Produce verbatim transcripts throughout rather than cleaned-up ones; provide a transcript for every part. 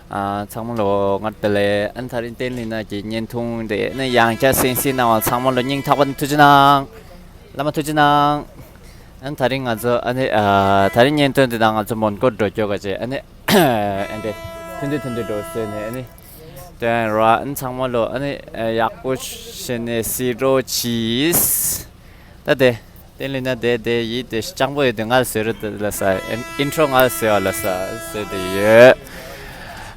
ཨ། ཚང་མ་ལོ་སྔར་དེ་ལས་ཨན་ད་རིང་བསྟན་ལི་ན་གི་བརྙན་ཐུང་དེ་ནི་ཡང་བསྐྱར་གསན་གཟིགས་གནང་བ་ཚང་མ་ལོ་སྙིང་ཐག་པ་ནས་ཐུགས་རྗེ་གནང་། བླ་མ་ཐུགས་རྗེ་གནང་། ཨན་ད་རིང་ང་ཚོ་ཨ་ནི་ཨ། ད་རིང་བརྙན་ཐུང་དེ་དང་ང་ཚོ་མོན་གྷོ་འགྲོ་རྒྱུ་ག་ཅེ་ཨ་ནི་ཨ་འདྲེ་ཐུན་ཏུ་ཐུན་ཏུ་འགྲོ་སོས་ནས་ཨ་ནི་དོན་ར་ཨན་ཚང་མ་ལོ་ཨ་ནི་ཡག་པོ་བྱས་ནས་གཟིགས་རོགས་གྱིས། ད་དེ། དེ་ལས་ན་དེ་དེ་ཡིད་དེ་སྤྱང་པོ་ཡོད་དེ་ང་ཟེར་རོ་དེ་ལ་ས་ཨིན་ཨིན་ཊྲོ་ང་ཟེར་བ་ལ་ས་ཟེར་དེ་ཡོད།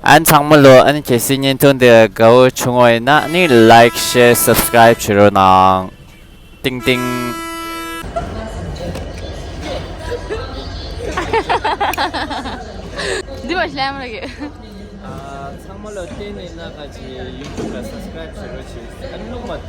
ཨན་ཚང་མ་ལོ་ཨན་གལ་སྲིད་བརྙན་ཐུང་དེ་དགའ་བོ་བྱུང་བ་ཡིན་ན་ནི་ལའིཀ་ཤེར་སབ་སི་ཀ་རའིབ་བྱེད་རོགས་གནང་། ཏིང་ཏིང་། འདི་བ་ཤ་ལམ་ར་གི། ཚང་མ་ལོ་བསྟན་ལི་ན་ག་ཅི་ཡུ་ཊུབ་ལ་སབ་སི་ཀ་རའིབ་བྱེད་རོགས་བྱེད། ཨན་ལུང་མ་དེ།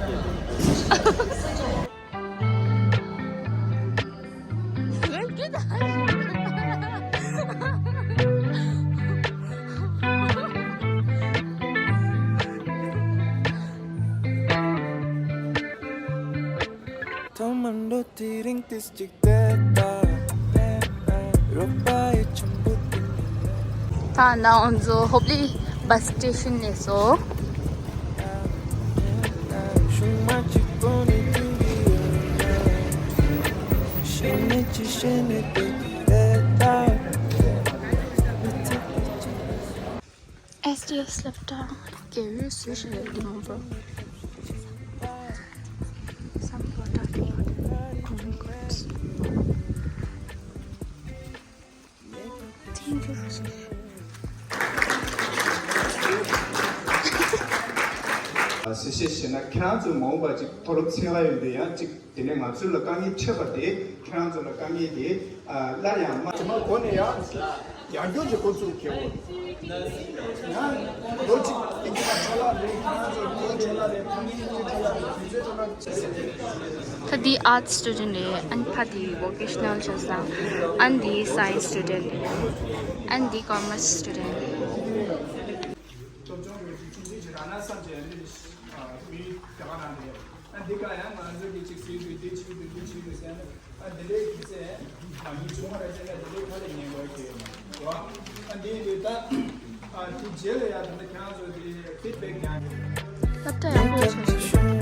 ཐོག་མར་འགྲོ་དེ་རིང་ཏིས་ཅིག་དེ་ད། རོགས་པ་ཡི་ཆེན་པོ་དེ་མིན། ད་ནང་ང་ཚོ་ཧོབ་ལི་བྷ་སི་སི་ཊེ་ཤན་ནས་སོ། ཨེས་ཌི་ཨེས་སློབ་གྲྭ་དགེ་འོས་སུ་ཞེས་ཡོད་མོད། Some water to water. གཟིགས་བཤད་བྱས་ན་ཁྱེད་རང་ཚོའི་མ་འོངས་པ་ཅིག་མཐོ་སློབ་ཚན་ལ་ཡོང་དུས་ཡང་ཅིག་དེ་ནས་ང་ཚོ་ལ་དཀའ་ངལ་འཕྲད་པ་དེ་ཁྱེད་རང་ཚོ་ལ་དཀའ་ངལ་དེ་སླར་ཡང་མ། ཇེ་མང་གོ་ནས་ཡང་ཡང་སྐྱོར་གྱི་འགོ་བཙུགས་གལ་ཡོད། ཡང་ལོ་གཅིག་དེ་གི་ཁྲོ་ལ་རེད། ཁྱེད་རང་ཚོ་ལོ་ཁྲོ་ལ་རེད། ཁྱེད་ཚོའི་ཁྲོ་ལ་རེད། ད་འདི་ཨར་ཊི་སི་སི་ཊུ་ཌེན་ཊི་རེད། ཨན་ཕ་འདི་ཝོ་ཀེ་ཤ་ནལ་བྱས་ཙང་། ཨན་འདི་སའེན་སི་སི་ཊུ་ཌེན་ཊི་རེད། ཨན་འདི་ཀོ་མར་སི་སི་ཊུ་ཌེན་ཊི་རེད། སློབ་སྦྱོང་ཡོད་ཀྱི་ཆུང་ཆུང་ཅིག་རང་ན་བསམ་བྱས་འདི་མི་དེ་ག་རང་རེད། ཨ་འདི་ག་ཡང་ང་ཚོ་གི་ཅིག་ཟེར་དུས་འདི་བྱེད་དུས་འདི་བྱེད་དུས་ཟེར་ན། ཨ་འདི་འདྲའི་གི་ཚེ་མ་ཉིན་ཆུང་མ་རེ་བྱས་ན་འདི་འདྲའི་ཁ་ལས་ཉན་དགོས་ཀྱི་ཡོད་མ་རེད། ཨ་འདི་ཡིན་དུས་ད་ཨ་དེ་རྗེས་ལ་ཡང་ད་ལྟ་ཁྱེད་རང་ཚོ་དེ་ཕིཌ་བེག་ཉན་དགོས། སློབ་གྲྭ་ཡག་པོ་ཆགས་སོང་།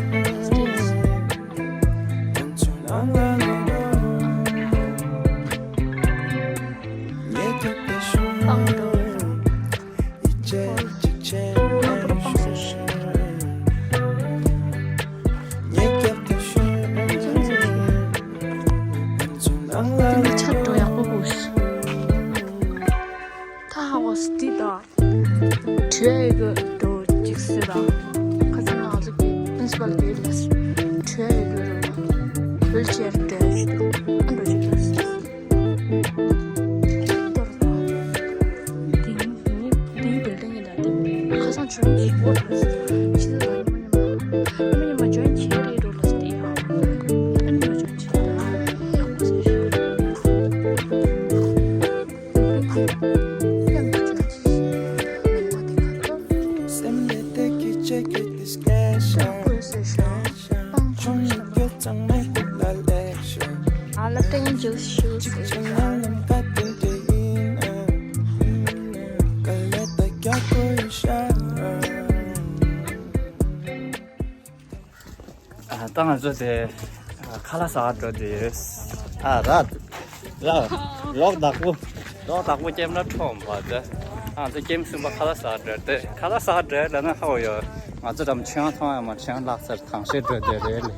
སྤང་འགྲོ། འདི་ནི་ཆར་འགྲོ་ཡག་པོ་བོ། ད་ཧ་གོ་སི་ཏི་ད། བྲོས་ཡོད་གི་འགྲོ་ཅིག་ཟེར་ད། ཁ་སང་ང་ཚོ་གི་པི་རིན་སི་པལ་གི་ལས་བྲོས་ཡོད་གི་འགྲོ། ཝིལ་ཅེར་བྲོས་ཡོད་གི་འགྲོ་ཅིག་ཟེར། དེ་ནི་དེའི་བིལ་ཌིང་ཡིན་ད། དེ་ཁ་སང་ཇོ་ཡིན་གྱི་སྒོ་རེད། ཕྱི་ཚེས་ལ་ཉི་མ་ཉི་མ་ཉི་མ་ཉི་མ་ཇོ་ཡིན་བྱེད་རེད་འགྲོ་ལ་ཟེར་ཏེ་ཡ། ཨ་ནི་ཇོ་ཡིན་བྱེད་ཡག་པོ་ཟེར་ཞུ། ཨ་སློབ་གྲྭ་ཡིན་ཇོ་ཡིན་ཟེར། ད་ང་ཚོ་དེ་ཁ་ལག་ཟ་བར་འགྲོ་དུས། ཨ་ར་ར་རོགས་བདག་པོ་རོགས་བདག་པོ་ཀེམ་ར་ཁྲོམ་པ་དེ། ང་ཚོ་ཀེམ་གསུམ་པ་ཁ་ལག་ཟ་བར་འགྲོ་དེ། ཁ་ལག་ཟ་བར་འགྲོ་ལ་ན་ཧ་གོ་ཡོད། ང་ཚོ་རམ་ཆུ་ཡང་མཐོང་ཡང་མ་ཆུ་ཡང་ལག་ཚར་ཐང་ཤེས་འགྲོ་དེ་རེད་ལེ།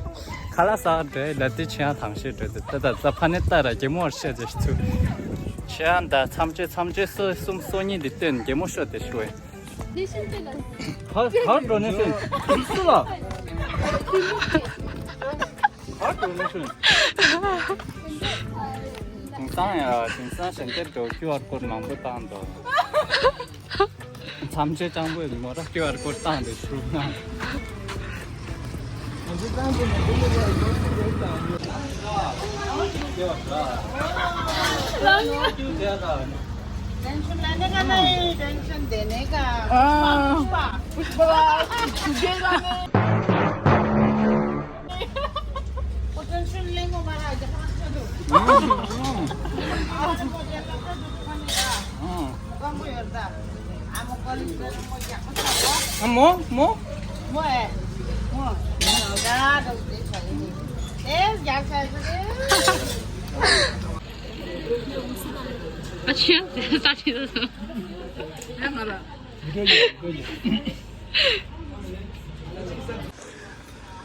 ཁ་ལག་ཟ་བར་འགྲོ་ལ་དེ་ཆུ་ཡང་ཐང་ཤེས་འགྲོ་དེ་ད་ད་ད་ཕ་ནི་ལྟ་ར་གེ་མོར་ཤེས་ཅེས་ཚུ། ཆུ་ཡང་ད་མཚམས་ཆུ་མཚམས་ཆུ་སོ་གསུམ་སོ་གཉིས་འདི་སྟོན་གེ་མོ་ཤོ་དེ་ཤོ། གར་གར་འགྲོ་ནས་ཤོད། སུ་ལ། གར་འགྲོ་ནས་ཤོད། དེང་སང་ཡ་དེང་སང་གཞན་དེར་འགྲོ་ཀིའུ་ཨར་ཀོཌ་མང་པོ་བཏང་འདུག་མཚམས་ཆོས་སྤྱང་པོ་ཡོད་མོ་ར་ཀིའུ་ཨར་ཀོཌ་བཏང་འདུག་ཤུགས་ན། टेंशन लेने का नहीं, टेंशन देने का। हाँ। पुष्पा, पुष्पा। पुष्पा, पुष्पा। वो टेंशन लेंगे महाराज, हाँ, चलो। हाँ। हाँ। कम को योरदा। ཨ་མོ་མོ། ཨ་ཆི་ཡ་ས་ཆི།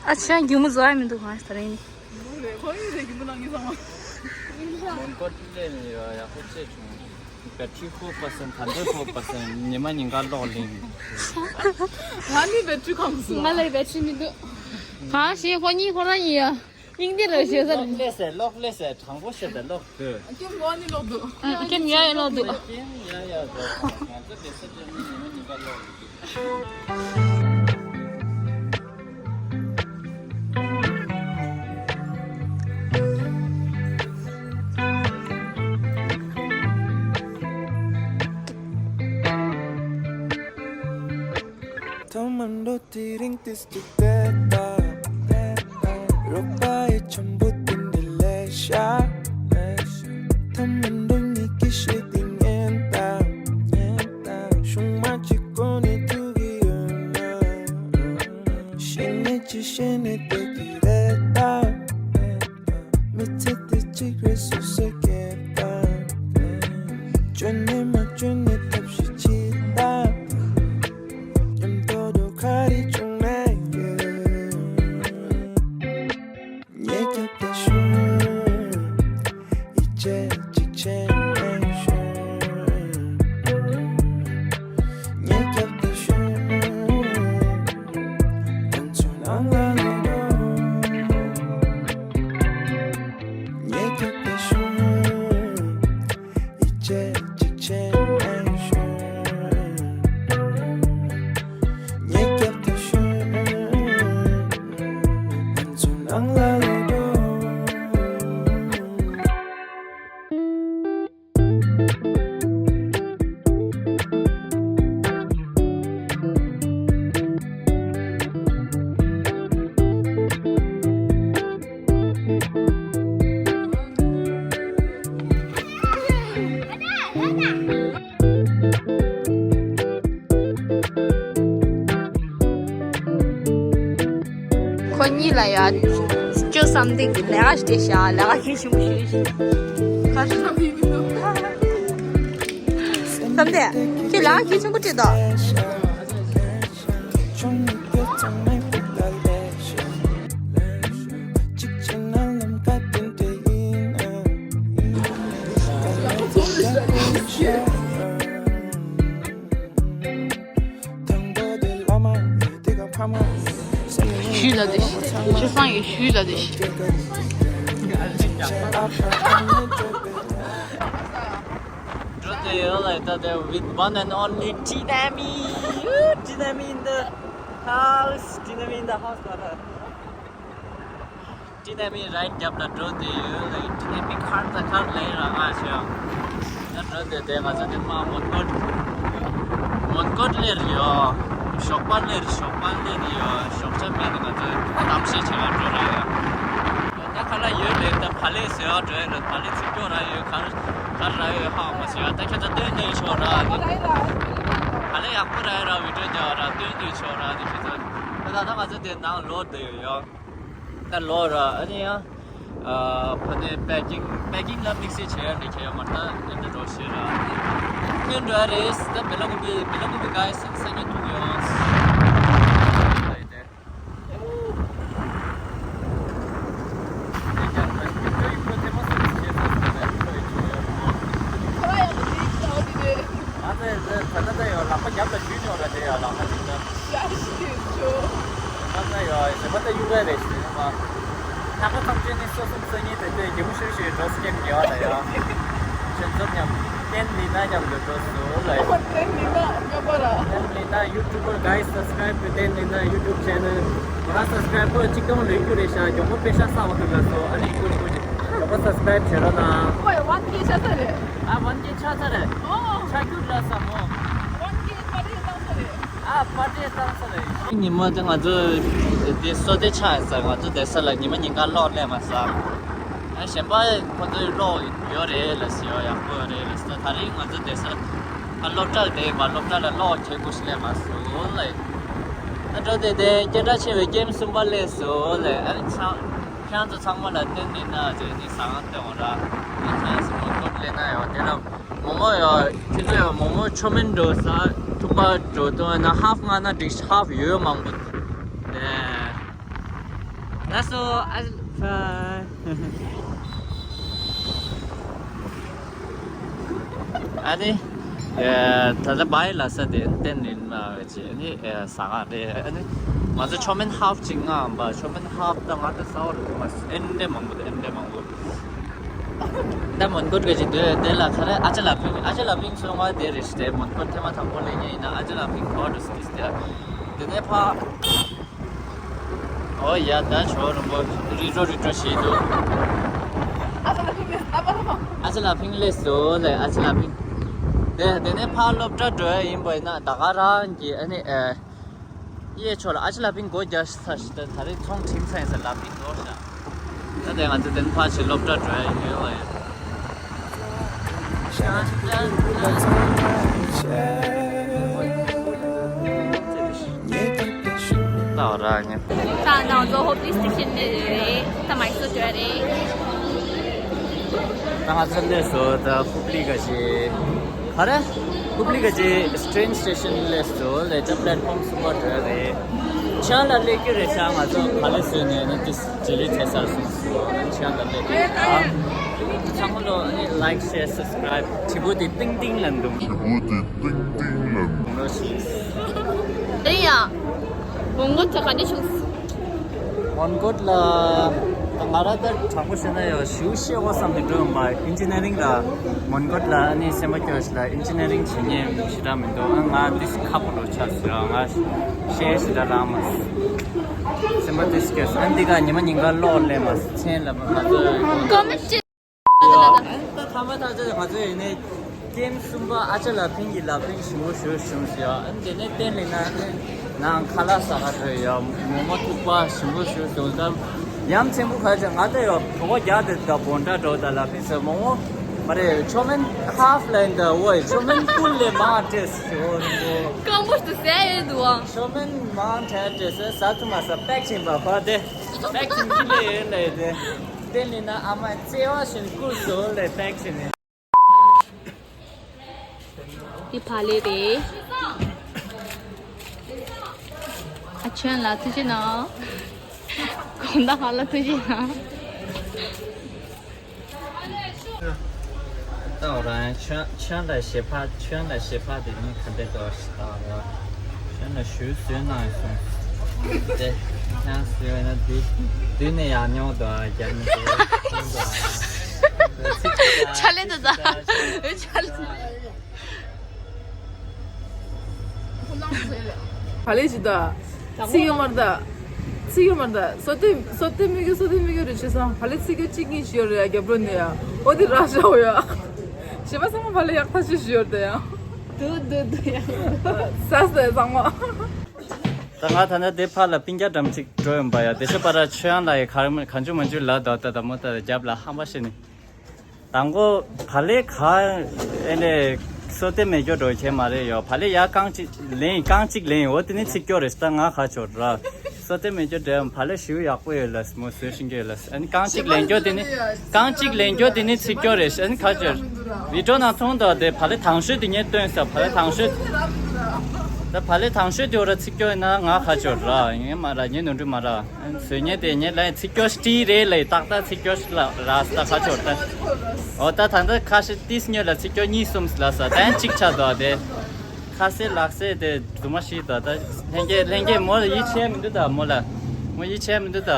ཨ་ཆི་ཡ་རྒྱུ་མོ་བཟོ་ཡ་མི་འདུག་གང་ཞིག་ད་རིང་ནི། ཁོ་ཡི་རེ་རྒྱུ་མོ་ནང་གི་ས་མ། ཀོ་ཏི་ལེ་ནི་ཡོད་ཡག་པོ་བྱས་བྱུང་། བེ་ཊི་རི་ཧོ་པར་སེན་ཊི་ཧན་ཌེ་རེཌ་ཧོ་པར་སེན་ཊི་ཉི་མ་ཉིན་གང་གློག་ལིང་། ང་ནི་བེ་ཊི་རི་གང་སོང་། ང་ལ་བེ་ཊི་རི་མི་འདུག་གང་ཞིག་ཁོ་གཉིས་ཁོ་རང་ཡིན་ཡ། དབྱིན་ཏི་ལ་ཞེ་ས། གློག་ལས་ཟེར་གློག་ལས་ཟེར་དྲང་པོ་བཤད་དེ་གློག་དོད། ཨ་ཀེམ་ང་ནི་གློག་འདུག་ཨ་ཀེམ་ཡ་ཡ་གློག་འདུག་ཨ་ཀེམ་ཡ་ཡ་འདུག་ང་ཚོ་བེ་ས་ཅན་ནི་ཉི་མ་ཉིན་གང་གློག་འདུག་ཐོག་མར་འགྲོ་དེ་རིང་ཏིས་ཏི་ཏེ་ཏ། རོགས་པ་ཡི་འཆམ་པོ་དེ་འདྲ་ལས་ཤ། ཐོག་མར་འགྲོ་ཉིད་ཀྱི་ཤེས་དེ་ཉན་ཏ། ཤུང་མ་གཅིག་གོ་ནས་ཐུག་གི་ཡོད་ན། ཤེས་ནས་ཅི་ཤེས་ནས་བསྡད་ཀྱི་རེད་ད། མི་ཚེ་འདི་གཅིག་རེད་སོ་སོས་སྐྱེལ་ད། བཅོས་ནས་མ་བཅོས་ནས་ཐབས་ཤེས་བྱེད་ད། མཉམ་དུ་འགྲོ་ག་རེ་བྱུང་ན་ཡོད། ཉེ་རྒྱབ་ཏུ་ཤོག་ཡིད་ཆེས་གཅིག་བྱས་ནས་ཤོག་ཉེ་རྒྱབ་ཏུ་ཤོག་ང་ཚོ་ལང་ལ་ལ་འགྲོ། ཉེ་རྒྱབ་ཏུ་ཤོག་ཡིད་ཆེས་གཅིག་བྱས་ནས་ཤོག་ཉེ་རྒྱབ་ཏུ་ཤོག་ང་ཚོ་ནང་ལ་ལོག་འགྲོ། ཁོ་གཉིས་ལ་ཡ་སྐྱོ་བསམ་སྟེ་ལས་ཀ་ཞིག་བྱས་ཤག་ལས་ཀ་གལ་ཆེན་པོ་ཞིག་རེད་ཤག་ཁ་ཤས་བསམ་སྟེ་ཁྱེད་ལས་ཀ་གལ་ཆེན་པོ་བྱེད་དོ། ཞུས་ལ་དེ་ཤི། ཆེ་སང་ཡི་ཞུས་ལ་དེ་ཤི། འགྲོ་དེ་ཡོད་ལ་ད་དེ་with one and only Tinami. Tinami in the house. Tinami in the house. ཊི་ནེ་མི་རའིཌ་རྒྱབ་ལ་འགྲོ་བསྡད་ཡོད་ལ། ཊི་ནེ་མི་ཁར་ད་ཁར་ལེན་ར་ང་ཞོ། ད་འགྲོ་བསྡད་དེ་ང་ཚོ་དེ་མ་མོན་གྷོ། མོན་གྷོ་སླེབས་ཡོད། ཞོགས་པ་སླེབས། ཞོགས་པ་སླེབས་ཡོད། ཞོགས་ཇ་མེད་ནས་ང་ཚོ་གཏམ་བཤད་བྱེད་ག་འགྲོ་ར་ཡོད། ད་ཁ་ལག་ཡོད་ལེ། ད་བག་ལེབ་ཟེར་བ་འགྲོ་ཡོད་ལ། བག་ལེབ་ཚིག་སྐྱོ་ར་ཡོད། གར་གར་ར་ཡོད་ཧ་མ་ཟེར་ཡ། ད་ཁྱོད་ཚོ་སྟོན་སྟོན་ཆོག་ར་དེ། བག་ལེབ་ཡག་པོ་ར་ཡོད་ར། བི་ཌིའོ་རྒྱག་ར་སྟོན་སྟོན་ཆོག་ར་དེ་ཁྱོད་ཚོ། ད་ད་ང་ཚོ་དེ་ནང་ལོག་བསྡད་ཡོད་ཡོད། ད་ལོ་ར་ཨ་ནི་ཡང་ཨ་ཕ་ནས་པེ་ཀིང་པེ་ཀིང་ལ་དམིགས་བསལ་བྱེད་ཡ་འདྲ་ཁྱེད་ཡོད་མ་རེད། ད་འདི་འདྲ་འགྲོ་ཤེས་ར་ཨ་ནི་ཁྱོད་འགྲོ་ཡ་རེད། ད་བེ་ལ་ཀུ་པི་བེ་ལ་ཀུ་པི་གྷའི་སི་སང་ཉིན་ཐུག་ཡོང་། ང་ཚོ་ད་ལྟ་ད་ཡོད་ལག་པ་རྒྱབ་ལ་འཇུས་ཉོ་ར་དེ་ཡོད་ལག་པ་ཅིག་ད། ཡ་ཤི་ཤོ། ང་ཚོ་ཡོད་ཟེར་བ་ད་གཡུག་ག་རེད་ཟེར་ཡོད་པ། ལྷག་པ་ཐམས་ཅད་ནི་སོ་སོ་སང་ཉིན་དེ་ལྟའི་གད་མོ་ཤོར་ཤོར་འགྲོ་སེ་ཀེམ་རྒྱལ་བ་ལ་ཡ། ཁྱོད་ཚོ་མཉམ་ཏན་ལི་ན་མཉམ་དུ་འགྲོ་སོ་ལ་ཡ། ཏན་ལི་ན་མཉམ་པ་ར། ཏན་ལི་ན་ཡུ་ཊུབ་པར། Guys, subscribe to ཏན་ལི་ན་YouTube channel. ང་རང་སབ་སི་ཀ་རའིབ་པར་གཅིག་སྟོང་ལོན་རྒྱུ་རེད་ཤག་མགྱོགས་པོ་པེ་ཤག་བསགས་པ་ཐུབ་ལ་སོ། ཨ་ནི་ཀུ་ཀུ་མགྱོགས་པོ་སབ་སི་ཀ་རའིབ་བྱེད་རོགས་གནང་། ཁོ་ཡ་ཝན་ཀེ་ཆགས་ཚར་རེད། ཨ་ཝན་ཀེ་ཆགས་ཚར་རེད། ཨོ། ཆགས་རྒྱུ་ར་ས་མོ། ཝན་ཀེ་པར་ཊི་བཏང་ཚར་རེད། ཨ་པར་ཊི་བཏང་ཚར་རེད། ཉི་མ་དེ་ང་ཚོ་དེ་སོ་དེ་ཆགས་ཡིན་ས། ང་ཚོ་བསྡད་ས་ལ་ཉི་མ་ཉིན་གང་གློག་སླེབས་མ་སོང་། ཨ་གཞན་པ་ཁོ་ཚོའི་གློག་ཡོད་རེད་ལ་ཟེར་ཡོད། ཡག་པོ་ཡོད་རེད་ལ་ཟེར། ད་རིང་ང་ཚོ་བསྡད་ས། ཨ་སློབ་གྲྭ་དེ་མ་སློབ་གྲྭ་ལ་ཀློག་བྱེད་དགོས་ཤིག་ལས་མ་སོང་ལས། ཨ་འགྲོ་དེ་དེ་སྐད་གྲགས་ཆེ་བའི་ཀེམ་གསུམ་པ་ལས་སོང་ལས། ཨ་ནི་ཚང་ཁྱང་དུ་ཚང་མ་ལ་བསྟན་ནས་ན་བྱས་ནས་ཟ་ཁང་སྟོན་འོང་ར། ཨ་ཁྱང་སུ་མོ་ཀོབ་ལས་ན་ཡོང་དེ་ལ་མོ་མོ་ཡོ་ཁྱེད་ཚོ་ཡོ་མོ་མོ་ཆོ་མིན་འགྲོ་ས་ཐུག་པ་འགྲོ་དོན་ན་ཧབ་ང་ན་འགྲིག་ཧབ་ཡོད་མང་པོ་དེ། ལགས་སོ། ཨ་ཨ་ནི། ད་ལྟ་བའི་ལ་ས་དེ་བསྟན་ནས་མ་བྱས་ནི་ཟ་ཁང་རེད། ཨ་ནི་ང་ཚོ་ཆོ་མིན་ཧབ་ཅིག་ལྔ་འམ་པ་ཆོ་མིན་ཧབ་ད་ང་ད་ས་བ་རུ་མ་ཨེན་འདྲེ་མང་པོ་དེ་ཨེན་འདྲེ་མང་པོ། ད་མོན་གྷོ་ག་ཅིག་དེ་དེ་ལ་ཁ་རེ་ཨ་ཅ་ལ་ཕིང་ཨ་ཅ་ལ་ཕིང་སོང་བ་དེ་རེད་ཤི་དེ་མོན་གྷོ་ཐེངས་མ་དང་པོ་ལས་ཉེ་ཡིན་ན་ཨ་ཅ་ལ་ཕིང་གོ་འགྲོ་སི་ཏིས་དེ་དེ་ནས་ཕ། ཨོ་ཡ་ད་ཇོ་རིན་པོ་རི་ཀྲོ་རི་ཀྲོ་བྱེད་འདུག་ཨ་ཅག་ལ་ཕིང་ལས་སོ་ལས་ཨ་ཅག་ལ་ཕིང་། དེ་དེ་ནས་ཕར་སློབ་གྲྭ་འགྲོ་ཡ་ཡིན་པ་ཡིན་ན་ད་ག་རང་གི་ཨ་ནི་ཨེ། གཡས་ཕྱོགས་ལ་ཨ་ཅག་ལ་ཕིང་སྒོ་རྒྱག་ས་ཞིག་ད་ད་རེས་ཚོང་ཁྲིམས་ཚན་ཟེར་ལ་ཕིང་ནོར་ཤག་ད་དེ་ང་ཚོ་དེ་ནས་ཕར་ཕྱིན་སློབ་གྲྭ་འགྲོ་ཡ་ཡོད་པ་ཡིན། ད་ང་ཚོ་ཧོབ་ལི་སི་ཊེ་ཤན་ནས་རེད། ད་མའི་སུར་འགྲོ་རེད། ད་ང་ཚོ་སླེབས་སོང་། ད་ཧུབ་ལི་ག་ཅི་ག་རེ། ཧུབ་ལི་ག་ཅི་ཊེན་སི་ཊེ་ཤན་སླེབས་སོང་། ལས་ད་པི་ལེ་ཊི་ཕོམ་གསུམ་པ་འགྲོ་རེད། ཆང་ལ་སླེབས་རྒྱུ་རེད་ཤག་ང་ཚོ་ག་ལེ་བཟོས་ནས་ནི་ཏིས་ཇེ་ལི་ཚེ་སར་སོང་སོང་། ཆང་ལ་སླེབས་རེད། ཚང་མ་ལོ་ནི་ལའིཀ་ཤེར་སབ་སི་ཀ་རའིབ་དྲི་བོ་དེ་ཏིང་ཏིང་ལ་འདུག་དྲི་བོ་དེ་ཏིང་ཏིང་ལ་འདུག་ལོ་ཤིག་དེ་ཡང་མོན་གྷོ་ད་ག་འདྲ་བྱུང་། མོན་གྷོ་ལ་ད་ང་ར་ད་དྲང་པོ་བཤད་ན་ཡང་ཞིའུ་ཤེས་འོ་བསམ་ནས་འགྲོ་ཡོང་པ་ཨིན་ཇི་ནི་ཡ་རིང་ལ་མོན་གྷོ་ལ་ཨ་ནི་སེམས་པ་སྐྱོ་ཞིག་ལ་ཨིན་ཇི་ནི་ཡ་རིང་བྱེད་མཁན་ཞེ་དྲག་མི་འདུག་ཨ་ང་ཏིས་ཁག་པོ་རུ་ཆགས་སོང་། ང་ཤེས་ཞེ་དྲག་རག་མ་སོང་། སེམས་པ་ཏིས་སྐྱོ་སོང་། ཨ་འདི་ག་ཉི་མ་ཉིན་ག་ལོག་ལས་མ་སོང་། མཚན་ལ་མ་ང་ཚོ་ཀོ་མེན་ཊི། ད་ཐ་མ་ཐག་ཆོད་ང་ཚོ་ཡིན་ནའི་ཀེམ་གསུམ་པ་ཨ་ཅག་ལ་ཕིང་གི་ལ་ཕིང་ཞུ་ཞུ་ཞུ་ཞུ་ཨ་འདི་ནས་བསྟན་ལས་ན་ནང་ཁ་ལག་ཟ་ག་འགྲོ་ཡ་མོ་མོ་ཐུག་པ་ཞུ་ཞུ་ཞུ་ད་ཡམ་ཆེན་པོ་ཁ་ཆེ་ང་ད་ཡོ་གྲོགས་རྒྱག་དེ་ད་བོན་ཏྲ་འགྲོ་ད་ལ་ཕིང་ཟེར་མོ་མོ་མ་རེད། ཆོ་མེན་ཧབ་ལ་ཡིན་ད་ཝོ་ཆོ་མེན་ཀུལ་ལས་མ་ཏྲེས་ཞུ་འགྲོ། ཀམ་པོ་ཏུ་ཟེར་ཡོད་འདུག་ཨ། ཆོ་མེན་མ་ཏྲེས་ཟ་ཐུ་མ་ཟ་པེག་ཆེན་པ་ཕ་དེ་པེག་ཆེན་ཀི་ལས་ཡོད་ལ་ཡོད་དེ། དེ་ལས་ན་ཨ་མ་བརྩེ་བ་བཞིན་བཀུར་སོང་ལས་པེག་ཆེན་ནས། འདི་བག་ལེབ་རེད། ཨ་ཁྱོད་ལ་ཐུགས་རྗེ་གནང་། དགོང་དག་ཧ་ལ་ཐུགས་རྗེ་གནང་། ད་འོ་རང་ཁྱོད་ཁྱོད་ལ་ཞེ་ཕ་ཁྱོད་ལ་ཞེ་ཕ་དེ་ནི་ག་འདྲ་འདུག་ཞེ་ད་འོ་རང་ཁྱོད་ལ་ཞུ་གསོལ་གནང་སོང་། དེ་ཁྱང་སོལ་ན་དུས་དུས་ནས་ཡག་ཉོག་འདུག་ཨ། རྒྱ་མི་དེ་ཁོང་འདུག་ཨ། ཆ་ལེ་འདུག་ད་ཆ་ལེ། ཧ་ལས་ཅི་ད། ཚིག་ཡོད་མ་རེད་ད། ཚིག་ཡོད་མ་རེད་ད། སོ་ཏེ་སོ་ཏེ་མི་གི་སོ་ཏེ་མི་གི་རུ་ཆེ་སང་ཧ་ལས་ཚིག་གི་གཅིག་གཉིས་ཞིག་ཡོད་རེད་ཡ་རྒྱབ་ལོ་ནས་ཡ། འོ་དེ་ར་ཤ་འོ་ཡ། ཞེ་པ་སང་ཧ་ལས་ཡག་ཐ་ཤི་ཞིག་ཡོད་རེད་ད་ཡ། དུ་དུ་དུ་ཡ། ས་ས་སང་མ། ད་ང་ད་ནི་དེ་ཕར་ལ་པིང་རྒྱ་འགྲམ་ཅིག་འགྲོ་ཡོང་པ་ཡ། དེ་ཤ་པ་ར་ཆོས་ཡང་ལ་ཡ་ག་གང་བྱུང་མ་བྱུང་ལ་ད་ད་ད་མོ་ད་རྒྱབ་ལ་ཧམ་པ་ཤི་ནི། དང་པོ་བ་ལེ་ག་ཨེ་ནས་སོ་ཏེ་མེ་སྐྱོ་འགྲོ་ཁྱེད་མ་རེད་ཡོ། བ་ལེ་ཡ་རྐང་གཅིག་ལེན་རྐང་གཅིག་ལེན་འོ་དེ་ནི་ཚིག་སྐྱོ་རེད་ད་ང་ཁ་ཆོར་ར། སོ་ཏེ་མེ་སྐྱོ་འདྲ་བ་ལེ་ཞིའུ་ཡག་པོ་ཡོད་ལ་མོ་བཟོས་ཤིང་གྱོད་ལ་ཨ་ནི་རྐང་གཅིག་ལེན་སྐྱོ་དེ་ནི་རྐང་གཅིག་ལེན་སྐྱོ་དེ་ནི་ཚིག་སྐྱོ་རེད་ཨ་ནི་ཁ་ཆོར། བི་ཌིའོ་ནང་མཐོང་དོ་དེ་བ་ལེ་དང་ཤོས་དེ་ངས་སྟོན་ས་བ་ལེ་དང་ཤོས། ད་བ་ལེ་དང་ཤོས་དེ་འོ་ར་ཚིག་སྐྱོ་ཡིན་ན་ང་ཁ་ཆོར་ར་ངས་མ་ར་ངས་ནོར་འཁྲུལ་མ་ར། བཟོས་ཉེས་དེ་ཉེས་ལ་ཚིག་སྐྱོ་ཤི་རེད་ལ་ཏག་ཏག་ཚིག་སྐྱོ་ཤི་ལ་ར་ས་ཁ་ཆོར་ད། འོ་ད་ད་ད་ཁ་ཤི་ཏིས་ཉོས་ལ་ཚིག་སྐྱོ་གཉིས་གསུམ་ལ་ས་དན་གཅིག་ཆ་དོ་དེ། ཁ་སེ་ལག་སེ་དེ་དུ་མ་ཤི་དོ་ད་ལྷན་རྒྱས་ལྷན་རྒྱས་མོ་ལ་ཡིད་ཆེས་མི་འདུག་ད་མོ་ལ་མོ་ཡིད་ཆེས་མི་འདུག་ད།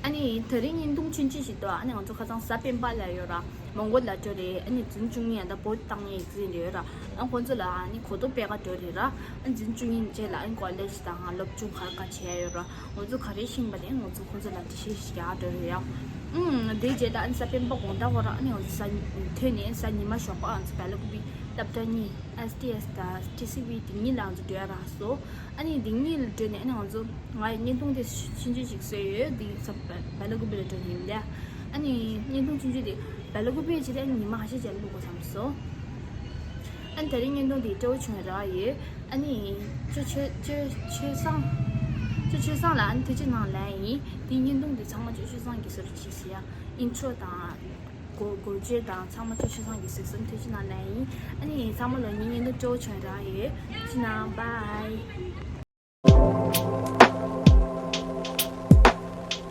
ཨ་ནི་དེ་རིང་བརྙན་ཐུང་ཆུང་ཆུང་ཞིག་འདུག་ཨ་ནི་ང་ཚོ་ཁ་སང་གཟའ་སྤེན་པ་ལ་ཡོད་ར། མོན་གྷོ་ལ་འགྲོ་རེད། ཨ་ནི་འཛིན་བཅུ་གཉིས་ཡང་ད་བོད་བཏང་ཡས་འཛིན་རེད་ར། ཨ་ཁོང་ཚོ་ལ་ཨ་ནི་གོ་རྟོགས་སྤེལ་ག་འགྲོ་རེད་ར། ཨ་འཛིན་བཅུ་གཉིས་རྗེས་ལ་ཨ་ནི་ཀོ་ལེཇ་དང་སློབ་ཆུང་ག་ག་བྱས་ཡོད་ར། ང་ཚོ་ག་རེ་ཤེས་པ་དེ་ང་ཚོ་ཁོང་ཚོ་ལ་འགྲེལ་བཤད་ཞིག་རྒྱག་འགྲོ་རེད་ཡ། ཨུམ་དེ་རྗེས་ད་ཨ་ནི་གཟའ་སྤེན་པ་དགོང་དག་གོ་ར་ཨ་ནི་ང་ཚོ་གཟའ་ཐོན་ནས་གཟའ་ཉི་མ་ཞོགས་པ་ང་ཚོ་བེ་ལ་ཀུ་པི་སློབ་གྲྭ་གཉིས་ཨེས་ཊི་ཨེས་དང་ཊི་སི་ཝི་དེ་གཉིས་ལ་ང་ཚོ་འགྲོ་ཡ་རག་སོང་། ཨ་ནི་འདི་གཉིས་ལ་འགྲོ་ནས་ཨ་ནི་ང་ཚོ་ང་ཡི་བརྙན་ཐུང་དེ་ཆུང་ཆུང་ཞིག་བཟོས་ཡོད། འདི་ས་བེ་ལ་ཀུ་པི་ལ་འགྲོ་ནས་ཡིན་ལ། ཨ་ནི་བརྙན་ཐུང་ཆུང་ཆུང་དེ་བེ་ལ་ཀུ་པི་བྱས་ཏེ་ཨ་ནི་ཉི་མ་ཁ་ཤས་རྗེས་ལ་བླུག་དགོས་བསམ་སོང་། ཨ་ནི་དེ་རིང་བརྙན་ཐུང་འདི་སྤྲོ་བོ་བྱུང་རག་ཡོད། ཨ་ནི་ཅོ་ཆོས་ཆོས་ཆོས་བཟང་། ཅོ་ཆོས་བཟང་ལ་ཨ་ནི་ཐུགས་རྗེ་གནང་ལན་ཡིན། འདི་བརྙན་ཐུང་འདི་ཚང་མ་ཅོ་ཆོས་བཟང་གིས་བཟོ་རུ་བྱེད་ཟེར་ཡ། ཨིན་ཊྲོ་དང་། གོ་གོ་བརྗོད་དང་ཚང་མ་ཅོ་ཆོས་བཟང་གིས་གཟིགས་སོང་། ཐུགས་རྗེ་གནང་ལན་ཡིན། ཨ་ནི་ཚང་མ་ལོ་ཉིན་བརྙན་ཐུང་སྤྲོ་བོ་བྱུང་རག་ཡོད། ཐུགས་རྗེ་གནང་། བྷའི།